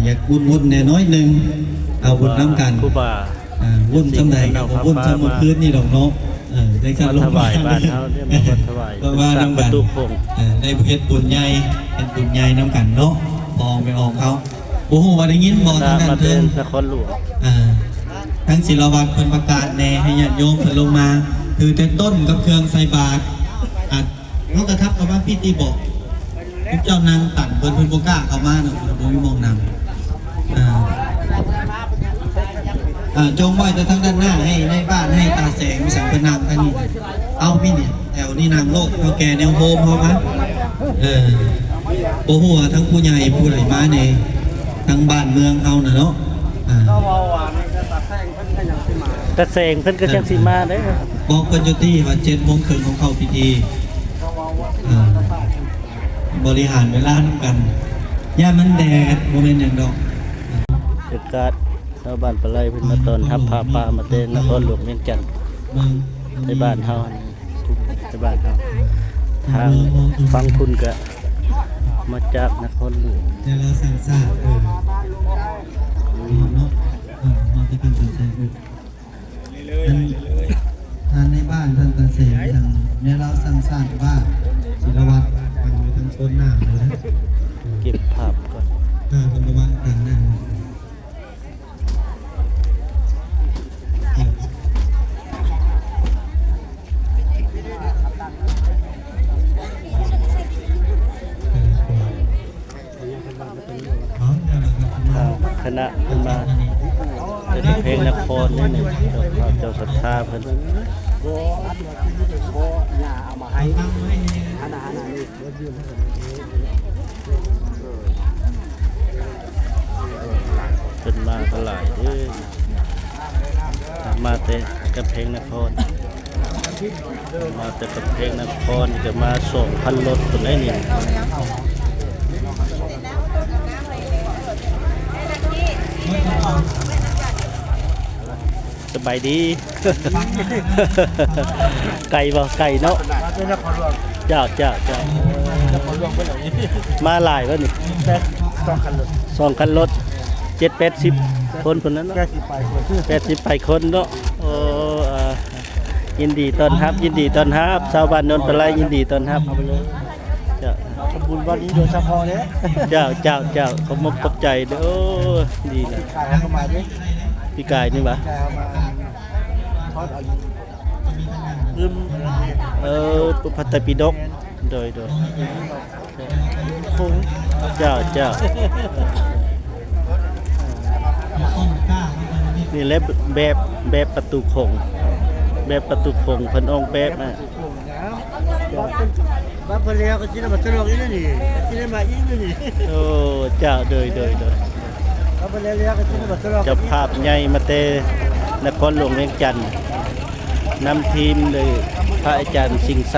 ຢາກວຸ້ນໆແດ່ໜ້ອຍໜຶ່ງ ເອົາບຸນນຳກັນ ຄູບາ ອ່າ ວຸ້ນສ່ຳໃດກໍບໍ່ວຸ້ນສ່ຳມື້ຄືນນີ້ດອກເນາະ. ເອີ ຈັ່ງຊັ້ນລົງມາຖວາຍບ້ານເຮົາເດ້ ມາຖວາຍ ເພາະວ່ານຳກັນ ເອີ ໄດ້ເຮັດບຸນໃຫຍ່ ເຮັດບຸນໃຫຍ່ນຳກັນເນາະ ພໍ່ແມ່ອອກເຮົາ. ບໍ່ຮູ້ວ່າໄດ້ຍິນບໍ່ທາງດ້ານເທິງ ນະຄອນຫຼວງ ອ່າ ທາງສິລະວັດເພິ່ນປະກາດແດ່ ໃຫ້ຍາດໂຍມເພິ່ນລົງມາ ຖືແຕ່ຕົ້ນກັບເຄື່ອງໃສ່ບາດ ອ່າ ເຮົາກະທັບເຂົ້າມາພີດຕິບໍ ພວກເຈົ້ານັ່ງຕັນເພິ່ນ ເພິ່ນບໍ່ກ້າເຂົ້າມາເນາະ ເພິ່ນບໍ່ມີໝ່ອງນັ່ງ. ອ່າ ອ່າ ຈົ່ງໄວ້ແຕ່ທາງດ້ານໜ້າ ໃຫ້ນາຍບ້ານ ໃຫ້ຕາແສງ ມີສັງເພິ່ນນັ່ງທາງນີ້ ເອົາມີນີ້ ແຖວນີ້ນັ່ງໂລດ ເຖົ້າແກ່ແນວໂຮມເຮົາມາ. ເອີ ບໍ່ຮູ້ວ່າທັງຜູ້ໃຫຍ່ຜູ້ໃດມາແດ່ ທັງບ້ານເມືອງເຮົານະເນາະ. ອ່າ ຕາແສງເພິ່ນກະຈັ່ງຊິມາເດ້ ບອກເພິ່ນຢູ່ຕິວ່າເຈັດໂມງເຄິ່ງເຮົາເຂົ້າພິທີ. ອ່າ ບໍລິຫານເວລານຳກັນ ຢ້ານມັນແດດ ບໍ່ແມ່ນຫຍັງດອກ. ບັນຍາກາດຊາວບ້ານປາໄລເພິ່ນມາຕ້ອນຮັບຜ້າປ່າມາແຕ່ນະຄອນຫຼວງວຽງຈັນ ໃນບ້ານເຮົາ ໃນບ້ານເຮົາ ທາງຝັ່ງພຸ້ນກະມາຈາກນະຄອນຫຼວງ ແຕ່ລາວສ້າງຊາດ ເອີ ເນາະ ເອີ ມາແຕ່ກັນເປັນແສນ ເອີ. ທ່ານ ທ່ານໃນບ້ານ ທ່ານຕາແສງ ທາງແນວລາວສ້າງຊາດ ບ້ານສິລະວັດ ທາງ ທາງໂຊນໜ້າເລີຍນະ ເກັບພາບກ່ອນ ເອີ ເພິ່ນກະວາງກາງໜ້າ ເອີ ເອີ. ທາງຄະນະເພິ່ນມາແຕ່ກຳແພງນະຄອນນີ້ ເຈົ້າພາບເຈົ້າສັດທາເພິ່ນ ເພິ່ນມາກັນຫຼາຍເດີ ມາແຕ່ກຳແພງນະຄອນ. ມາແຕ່ກຳແພງນະຄອນນີ້ກະມາສອງຄັນລົດພຸ້ນໃດ໋ນີ້. ສະບາຍດີ. ໄກບໍ່? ໄກເນາະ. ມາແຕ່ນະຄອນຫຼວງ. ເຈົ້າ ເຈົ້າ ເຈົ້າ. ນະຄອນຫຼວງເພິ່ນເອົານີ້ ມາຫຼາຍບໍ່ນີ້? ແຕ່ສອງຄັນລົດ ສອງຄັນລົດ ເຈັດແປດສິບຄົນພຸ້ນແຫຼະເນາະ. ແປດສິບປາຍຄົນ ແປດສິບປາຍຄົນເນາະ. ໂອ້ ອ່າ ຍິນດີຕ້ອນຮັບ ຍິນດີຕ້ອນຮັບ ຊາວບ້ານໂນນປາໄລ ຍິນດີຕ້ອນຮັບ. ເຈົ້າ ທຳບຸນວັດນີ້ໂດຍສະເພາະເດ້. ເຈົ້າ ເຈົ້າ ເຈົ້າ ຂອບມົກຂອບໃຈເດີ. ໂອ້ ດີນະ ປີກາຍເຮົາກະມາເດ້ ປີກາຍນີ້ຫວາ? ປີກາຍເຮົາມາທອດເອົາຢູ່ ອືມ ເອີ ພະໄຕປິດົກ. ໂດຍ ໂດຍ. ເຈົ້າ ເຈົ້າ. ນີ້ແຫຼະແບບ ແບບປະຕູໂຂງ ແບບປະຕູໂຂງເພິ່ນອອກແບບມາ. ບັດເພິ່ນແລ້ວກະຊິໄດ້ມາສະຫຼອງອີກແລ້ວນີ້ ຊິໄດ້ມາອີກແລ້ວນີ້. ໂອ້ ເຈົ້າ ໂດຍ ໂດຍ ໂດຍ. ບັດເພິ່ນແລ້ວກະຊິໄດ້ມາສະຫຼອງ. ເຈົ້າພາບໃຫຍ່ມາແຕ່ນະຄອນຫຼວງວຽງຈັນ ນຳທີມໂດຍພະອາຈານສິງໄຊ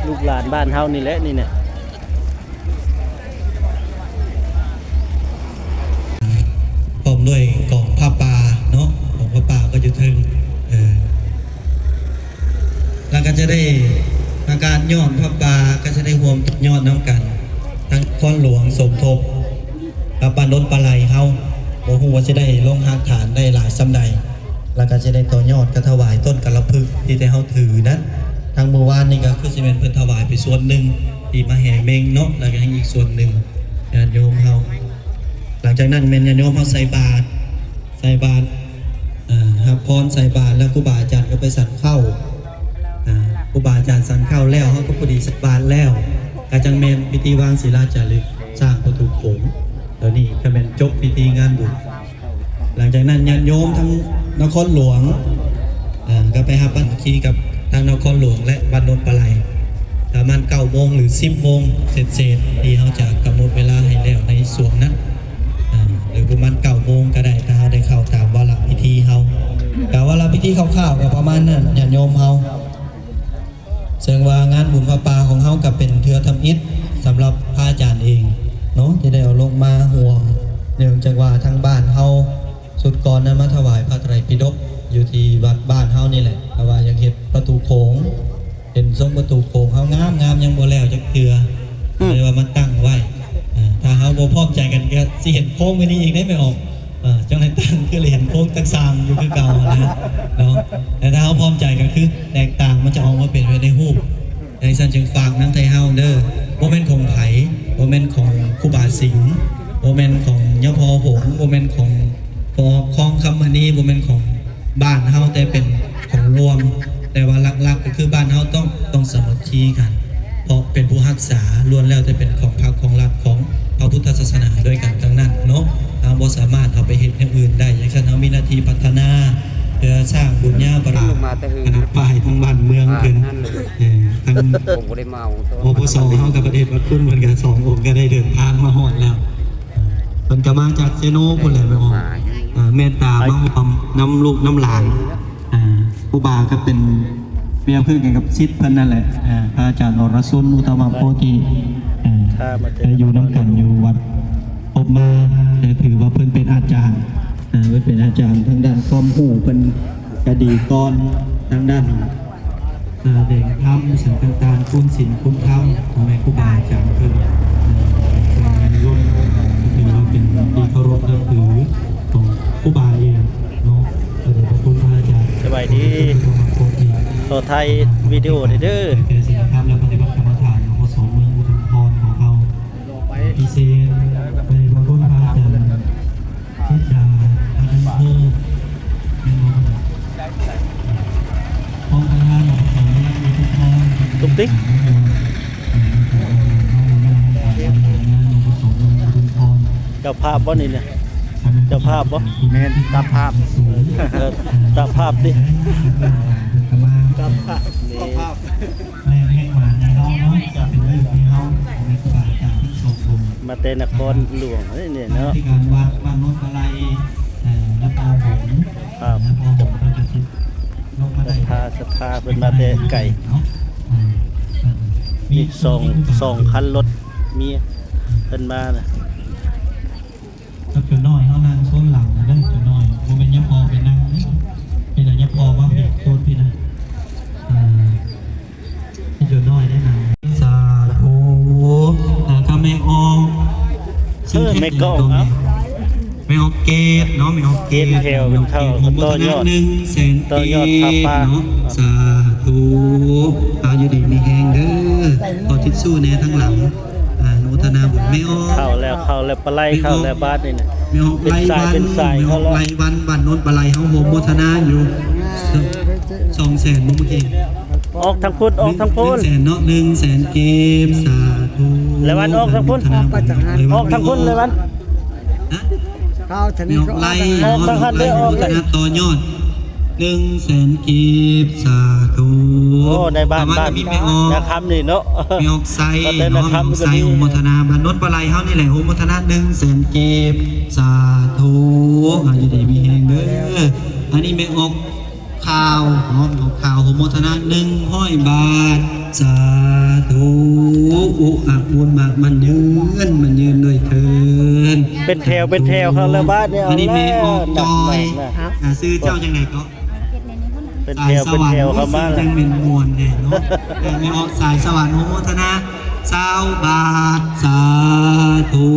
ລູກຫຼານບ້ານເຮົານີ້ແຫຼະນີ້ນະ. ພ້ອມດ້ວຍກອງຜ້າປ່າເນາະ ກອງຜ້າປ່າກະຢູ່ເທິງ ເອີ ແລ້ວກະຈະໄດ້ປະກາດຍອດຜ້າປ່າ ກະຈະໄດ້ຮ່ວມຍອດນຳກັນ ທາງນະຄອນຫຼວງສົມທົບກັບບ້ານດົນປາໄລເຮົາ ບໍ່ຮູ້ວ່າຊິໄດ້ລົງຮາກຖານໄດ້ຫຼາຍສ່ຳໃດ. ແລ້ວກະຈະໄດ້ຕໍ່ຍອດກະຖວາຍຕົ້ນກາລະພຶກທີ່ແຕ່ເຮົາຖືນັ້ນ ທັງມື້ວານນີ້ກະຄືຊິແມ່ນເພິ່ນຖວາຍໄປສ່ວນໜຶ່ງທີ່ມາແຫ່ເມັງເນາະ ແລ້ວກະຍັງອີກສ່ວນໜຶ່ງຍາດໂຍມເຮົາ. ຫຼັງຈາກນັ້ນແມ່ນຍາດໂຍມເຮົາໃສ່ບາດ ໃສ່ບາດ ເອີ ຮັບພອນໃສ່ບາດ ແລ້ວຄູບາອາຈານກະໄປສັນເຂົ້າ ອ່າ ຄູບາອາຈານສັນເຂົ້າແລ້ວ ເຮົາກະພໍດີໃສ່ບາດແລ້ວ ກະຈັ່ງແມ່ນພິທີວາງສີລາຈາລຶກສ້າງປະຕູໂຂງ. ໂຕນີ້ກະແມ່ນຈົບພິທີງານບຸນ. ຫຼັງຈາກນັ້ນຍາດໂຍມທາງນະຄອນຫຼວງ ເອີ ກະໄປຮັບບັນຄີກັບທາງນະຄອນຫຼວງ ແລະ ບ້ານໂນນປາໄລ ປະມານເກົ້າໂມງ ຫຼື ສິບໂມງເສດໆ ທີ່ເຮົາຈະກຳນົດເວລາໃຫ້ແລ້ວໃນຊ່ວງນັ້ນ ເອີ ຫຼື ປະມານເກົ້າໂມງກະໄດ້ ຖ້າເຮົາໄດ້ເຂົ້າຕາມວາລະພິທີເຮົາ. ກະວາລະພິທີຄ່າວໆ ກະປະມານນັ້ນ ຍາດໂຍມເຮົາ. ເຊິ່ງວ່າງານບຸນຜ້າປ່າຂອງເຮົາກະເປັນເທື່ອທຳອິດສຳລັບພະອາຈານເອງເນາະ ທີ່ໄດ້ເອົາລົງມາຮ່ວມ ເນື່ອງຈາກວ່າທາງບ້ານເຮົາຊຸດກ່ອນນັ້ນມາຖວາຍພະໄຕຣປິດົກຢູ່ທີ່ວັດບ້ານເຮົານີ້ແຫຼະ ແຕ່ວ່າຢາກເຮັດປະຕູໂຂງ ເຫັນຊົງປະຕູໂຂງເຮົາງາມໆ ຍັງບໍ່ແລ້ວຈັກເທື່ອ ອືມ ເລີຍວ່າມາຕັ້ງໄວ້ ອ່າ ຖ້າເຮົາບໍ່ພ້ອມໃຈກັນ ກໍຊິເຫັນໂຄງແບບນີ້ອີກເດ້ແມ່ອອກ. ເອີ ຈັ່ງໃດຕ່າງຄືເຫັນໂຄງຕັ້ງສ້າງຢູ່ຄືເກົ່າຫັ້ນນະເນາະ. ແຕ່ຖ້າເຮົາພ້ອມໃຈ ກໍຄືແຕກຕ່າງ ມັນຈະອອກມາເປັນໄປໃນຮູບ. ຈັ່ງຊັ້ນຈຶ່ງຝາກນຳໄທເຮົາເດີ. ບໍ່ແມ່ນຂອງໃຜ, ບໍ່ແມ່ນຂອງຄູບາສິງ, ບໍ່ແມ່ນຂອງຍາພໍ່ຫົງ, ບໍ່ແມ່ນຂອງພໍ່ຄອງຄຳມະນີ, ບໍ່ແມ່ນຂອງ ບ້ານເຮົາ ແຕ່ເປັນຂອງລວມ, ແຕ່ວ່າຫຼັກໆ ກໍຄືບ້ານເຮົາຕ້ອງ ຕ້ອງສາມັກຄີກັນ ເພາະເປັນຜູ້ຮັກສາ ລ້ວນແລ້ວແຕ່ເປັນຂອງພັກຂອງລັດ ຂອງພະພຸດທະສາສະໜາດ້ວຍກັນທັງນັ້ນເນາະ. ເຮົາບໍ່ສາມາດເອົາໄປເຮັດແນວອື່ນໄດ້. ຈັ່ງຊັ້ນເຮົາມີໜ້າທີ່ພັດທະນາ ເພື່ອສ້າງບຸນຍາບາລະມີ ອັນນັ້ນປ້າຍທາງບ້ານເມືອງເພິ່ນ ເອີ ທາງ ໂອ້ ບໍ່ໄດ້ເມົາ ໂອປສ ເຮົາກັບພະເດດພະຄຸນເພິ່ນກໍ ສອງອົງກໍໄດ້ເດີນທາງມາຮອດແລ້ວ. ເພິ່ນກໍມາຈາກເຊໂນພຸ້ນແຫຼະແມ່ອອກ. ເອີ ເມດຕາມາຮ່ວມນຳລູກນຳຫຼານ. ອ່າ ຄູບາກໍເປັນປຽບຄືກັນກັບສິດເພິ່ນນັ້ນແຫຼະ. ອ່າ ພະອາຈານ ອລະສຸນ ອຸດຕະມະໂພທິ ເອີ ເຄີຍຢູ່ນຳກັນຢູ່ວັດພົບມາ ແຕ່ຖືວ່າເພິ່ນເປັນອາຈານ. ອ່າ ເພິ່ນເປັນອາຈານທາງດ້ານຄວາມຮູ້ ເພິ່ນກໍດີກ່ອນທາງດ້ານ ສະແດງທຳ ອີ່ຫຍັງຕ່າງໆ ຄຸນສິນຄຸນທຳຂອງແມ່ຄູບາອາຈານເພິ່ນ ເອີ ເປັນລຸນ ຖືວ່າເປັນທີ່ເຄົາລົບນັບຖືຂອງຄູບາເອງເນາະ. ຂອບພະຄຸນພະອາຈານ. ສະບາຍດີ ຂໍຖ່າຍວິດີໂອໜ່ອຍເດີ. ແກ່ສິນທຳ ແລະ ປະຕິບັດກຳມະຖານ ຂອງພະສົງເມືອງອຸທຸມພອນຂອງເຮົາ ພິເສດ ໄປຂອບຄຸນພະອາຈານ ທິດດາ ອາດານເພີ ແມ່ນບໍ່? ຂອງປະທານຂອງເມືອງອຸທຸມພອນ ຕຸກຕິກ ເຈົ້າພາບບໍ່ນີ້ນະ? ເຈົ້າພາບບໍ່? ແມ່ນ ຕາພາບ ເອີ ຕາພາບຕິ ຕາພາບ ຕາພາບ ແມ່ນແຮງໝານໃນເຮົາເນາະ ເປັນເລື່ອງທີ່ເຮົາ ແມ່ນຄູບາອາຈານທັງສອງອົງ ມາແຕ່ນະຄອນຫຼວງເດ້ນີ້ເນາະ ທີ່ການວັດບ້ານໂນນປາໄລ ເອີ ນະຄອນຫຼວງ ຄອນຫຼວງ ເພິ່ນກໍຊິລົງມາໄດ້ ສັດທາ ສັດທາເພິ່ນມາແຕ່ໄກເນາະ ເອີ ອີກສອງ ສອງຄັນລົດ ມີເພິ່ນມານະ. ກັບເຈົ້ານ້ອຍເຮົານັ່ງໂຊນຫຼັງນະເດີ ເຈົ້ານ້ອຍ ບໍ່ແມ່ນຍາພໍ່ໄປນັ່ງເດ້ ເປັນຍາພໍ່ມາພີ້ ໂຊນພີ້ນະ ອ່າ ໃຫ້ເຈົ້ານ້ອຍໄດ້ນັ່ງ. ສາທຸ ອ່າ ກະແມ່ອອກ ເອີ ແມ່ກອງ ແມ່ອອກເກດເນາະ ແມ່ອອກເກດ ເກດແຖວເຂົ້າຕໍ່ຍອດ ໜຶ່ງແສນກີບເນາະ ສາທຸ ອ່າ ຢູ່ດີມີແຮງເດີ ຂໍທິດຊູ່ແດ່ທາງຫຼັງ. ອານຸໂມທະນາບຸນແມ່ອອກ ເຂົ້າແລ້ວ ເຂົ້າແລ້ວ ປາໄລເຂົ້າແລ້ວ ບາດນີ້ນະ ແມ່ອອກ ເປັນສາຍ ເປັນສາຍ ແມ່ອອກ ເຂົ້າແລ້ວ ໄລວັນ ບ້ານໂນນປາໄລເຮົາໂຮມໂມທະນາຢູ່ ສອງແສນບໍ່ມື້ກີ້ ອອກທາງພຸ້ນ ອອກທາງພຸ້ນ ໜຶ່ງແສນເນາະ ໜຶ່ງແສນກີບ ສາທຸ ໄລວັນອອກທາງພຸ້ນ ອອກທາງພຸ້ນ ໄລວັນ ຮະ ເຂົ້າທາງນີ້ ແມ່ອອກ ໄລ ເນາະ ທາງຫັ້ນເດີ ອອກ ໂຮມໂມທະນາຕໍ່ຍອດ ໜຶ່ງແສນກີບ ສາທຸ ໂອ້ ໃນບ້ານ ບ້ານນາຄຳນີ້ເນາະ ແມ່ອອກໄຊເນາະ ແມ່ອອກໄຊ ໂຮມໂມທະນາ ບ້ານໂນນປາໄລເຮົານີ້ແຫຼະ ໂຮມໂມທະນາ ໜຶ່ງແສນກີບ ສາທຸ ອ່າ ຢູ່ດີມີແຮງເດີ ອັນນີ້ແມ່ອອກຂາວເນາະ ແມ່ອອກຂາວ ໂຮມໂມທະນາ ໜຶ່ງຮ້ອຍບາດ ສາທຸ ອຸອາກບຸນໝາກໝັ້ນຍືນ ໝັ້ນຍືນດ້ວຍເທີ້ນ ເປັນແຖວ ເປັນແຖວເຂົ້າແລ້ວບາດນີ້ ອັນນີ້ແມ່ອອກຈອຍ ອ່າ ຊື່ເຈົ້າຈັ່ງໃດເກາະ? ເປັນແຖວ ເປັນແຖວເຂົ້າມາ ຍັງແມ່ນມ່ວນແດ່ເນາະ ແມ່ອອກສາຍສະຫວັນ ໂອໂມທະນາ ຊາວບາດ ສາທຸ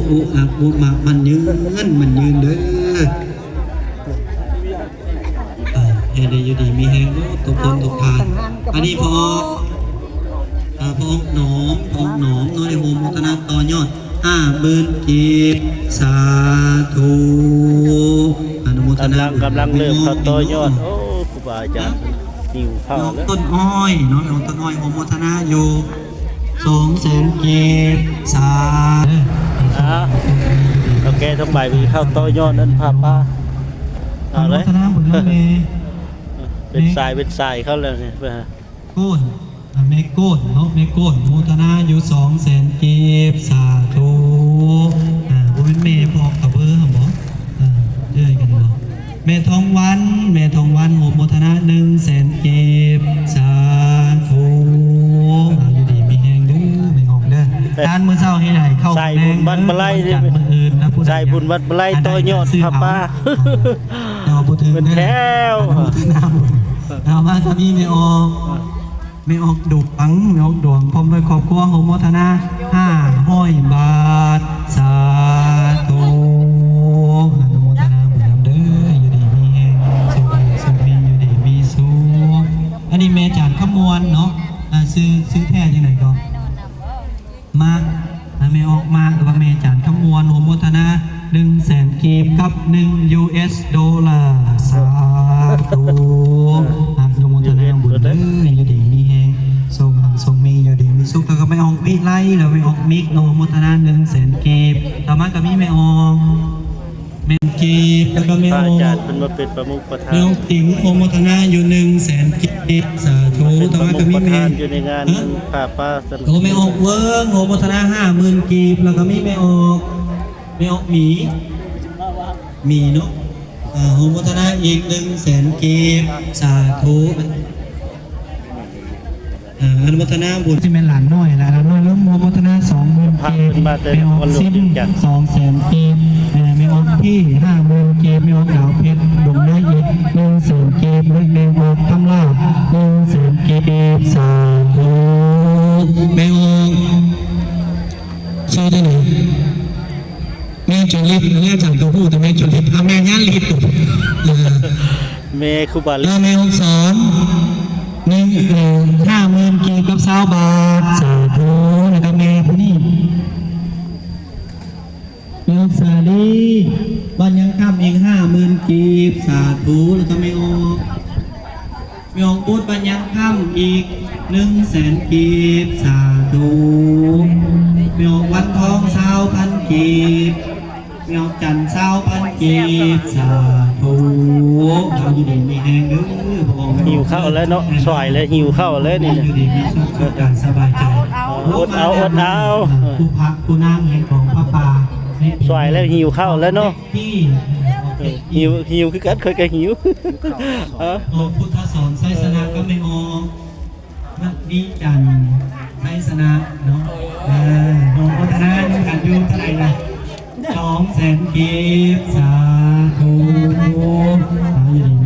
ອຸອາກບຸນໝາກໝັ້ນຍືນ ໝັ້ນຍືນເດີ ເອີ ໃຫ້ໄດ້ຢູ່ດີມີແຮງເນາະ ທຸກຄົນທຸກທ່ານ ອັນນີ້ພໍ່ອອກ ອ່າ ພໍ່ອອກໜອມ ພໍ່ອອກໜອມເນາະ ໄດ້ໂອໂມທະນາຕໍ່ຍອດ ຫ້າໝື່ນກີບ ສາທຸ ອະນຸໂມທະນາ ກຳລັງ ກຳລັງເລີ່ມເຂົ້າຕໍ່ຍອດ ໂອ້ ຄູບາອາຈານຫິວເຂົ້າ ນ້ອງຕົ້ນອ້ອຍເນາະ ນ້ອງຕົ້ນອ້ອຍໂອໂມທະນາຢູ່ ສອງແສນກີບ ສາ ອ່າ ເຖົ້າແກ່ທັງຫຼາຍ ມີເຂົ້າຕໍ່ຍອດນັ້ນ ພາປ້າ ເອົາເລີຍ ໂອໂມທະນາບຸນນຳແມ່ ເປັນສາຍ ເປັນສາຍເຂົ້າແລ້ວນີ້ ໂກນ ອ່າ ແມ່ໂກນເນາະ ແມ່ໂກນ ໂມທະນາຢູ່ ສອງແສນກີບ ສາທຸ ອ່າ ບໍ່ແມ່ນແມ່ພໍ່ອອກກະເບີຫັ້ນບໍ່? ອ່າ ເອື້ອຍກັນບໍ່? ແມ່ທອງວັນ ແມ່ທອງວັນ ໂອໂມທະນາ ໜຶ່ງແສນກີບ ສາທຸ ອ່າ ຢູ່ດີມີແຮງເດີ ແມ່ອອກເດີ ທານມື້ເຊົ້າໃຫ້ໄດ້ເຂົ້າ ສາຍບຸນວັດປາໄລ ວັນຈັນມື້ອື່ນນະ ຜູ້ໃດ ສາຍບຸນວັດປາໄລ ຕໍ່ຍອດ ພາປ້າ ເຈົ້າບໍ່ຖືກເດີ ເປັນແຖວ ອະນຸໂມທະນາບຸນ ເອົາມາ ກໍມີແມ່ອອກ ແມ່ອອກດວງ ແມ່ອອກດວງ ພ້ອມດ້ວຍຄອບຄົວ ໂອໂມທະນາ ຫ້າຮ້ອຍບາດ ສາທຸ ອະນຸໂມທະນາບຸນນຳເດີ ຢູ່ດີມີແຮງ ໂຊກດີ ໂຊກດີ ຢູ່ດີມີສຸກ. ອັນນີ້ແມ່ຈານຄຳມ່ວນເນາະ ອາ ຊື່ ຊື່ແທ້ຈັ່ງໃດກໍ? ມາ ອາ ແມ່ອອກມາ ຫຼືວ່າແມ່ຈານຄຳມ່ວນ ອະນຸໂມທະນາໜຶ່ງແສນກີບກັບໜຶ່ງຢູເອັສໂດລາ ສາທຸ ອະນຸໂມທະນາບຸນເດີ ຢູ່ດີມີແຮງ ໂຊກມັນໂຊກມີ ຢູ່ດີມີສຸກ ແລ້ວກໍແມ່ອອກວິໄລ ແລ້ວແມ່ອອກມິກ ອະນຸໂມທະນາໜຶ່ງແສນກີບ ຕໍ່ມາກໍມີແມ່ອອກ ແມ່ອອກກີບ ແລ້ວກໍແມ່ອອກ ພະອາຈານເພິ່ນມາເປັນປະມຸກປະທານ ແມ່ອອກຕິງ ອະນຸໂມທະນາຢູ່ໜຶ່ງແສນກີບ ສາທຸ ຕໍ່ມາກໍມີແມ່ ປະທານຢູ່ໃນງານ ຮະ? ຜ້າປ່າ ໂອ້ ແມ່ອອກເວີງ ອະນຸໂມທະນາຫ້າໝື່ນກີບ ແລ້ວກໍມີແມ່ອອກ ແມ່ອອກໝີ ໝີເນາະ ເອີ ອະນຸໂມທະນາອີກໜຶ່ງແສນກີບ ສາທຸ ເອີ ອະນຸໂມທະນາບຸນ ຊິແມ່ນຫຼານນ້ອຍລະ ຫຼານນ້ອຍລົງ ອະນຸໂມທະນາສອງໝື່ນກີບ ແມ່ອອກຊິມສອງແສນກີບ ເອີ ແມ່ອອກພີ້ຫ້າໝື່ນກີບ ແມ່ອອກດາວເພັດດົງນ້ອຍອີກໜຶ່ງແສນກີບ ແລະ ແມ່ອອກຄຳລາວໜຶ່ງແສນກີບ ສາທຸ ແມ່ອອກ ຊື່ຈັ່ງໃດ? ແມ່ຈຸລິບ ແມ່ຈັນກໍຮູ້ແຕ່ແມ່ຈຸລິບ ອາ ແມ່ຍາລິບ ເອີ ແມ່ຄູບາ ແລ້ວແມ່ອອກສອງ ໜຶ່ງ ເອີ ຫ້າໝື່ນກີບກັບຊາວບາດ ສາທຸ ແລ້ວກໍແມ່ຜູ້ນີ້ ແມ່ອອກສາລີ ບ້ານຍາງຄຳອີກຫ້າໝື່ນກີບ ສາທຸ ແລ້ວກໍແມ່ອອກ ແມ່ອອກບຸດບ້ານຍາງຄຳອີກໜຶ່ງແສນກີບ ສາທຸ ແມ່ອອກວັນທອງຊາວພັນກີບ ແມ່ອອກຈັນຊາວພັນກີບ ສາທຸ ເອົາຢູ່ດີມີແຮງເດີ ຫິວເຂົ້າແລ້ວເນາະ ຊ່ວຍແລ້ວຫິວເຂົ້າແລ້ວນີ້ ຢູ່ດີມີສຸກ ສຸກກາຍສະບາຍໃຈ ເອົາ ອົດເອົາ ອົດເອົາ ຜູ້ພະຜູ້ນາງແຫ່ງກອງຜ້າປ່າ ຊ່ວຍແລ້ວຫິວເຂົ້າແລ້ວເນາະ ຫິວ ຫິວຄືກັນ ຂ້ອຍກໍຫິວ ເອີ ໂອ ພຸດທະສອນໄຊຊະນະກັບແມ່ອອກ ມັກມີຈັນໄຊຊະນະເນາະ ເອີ ອະນຸໂມທະນານຳກັນຢູ່ເທົ່າໃດລະ ສອງແສນກີບ ສາທຸ ເອົາຢູ່ດີ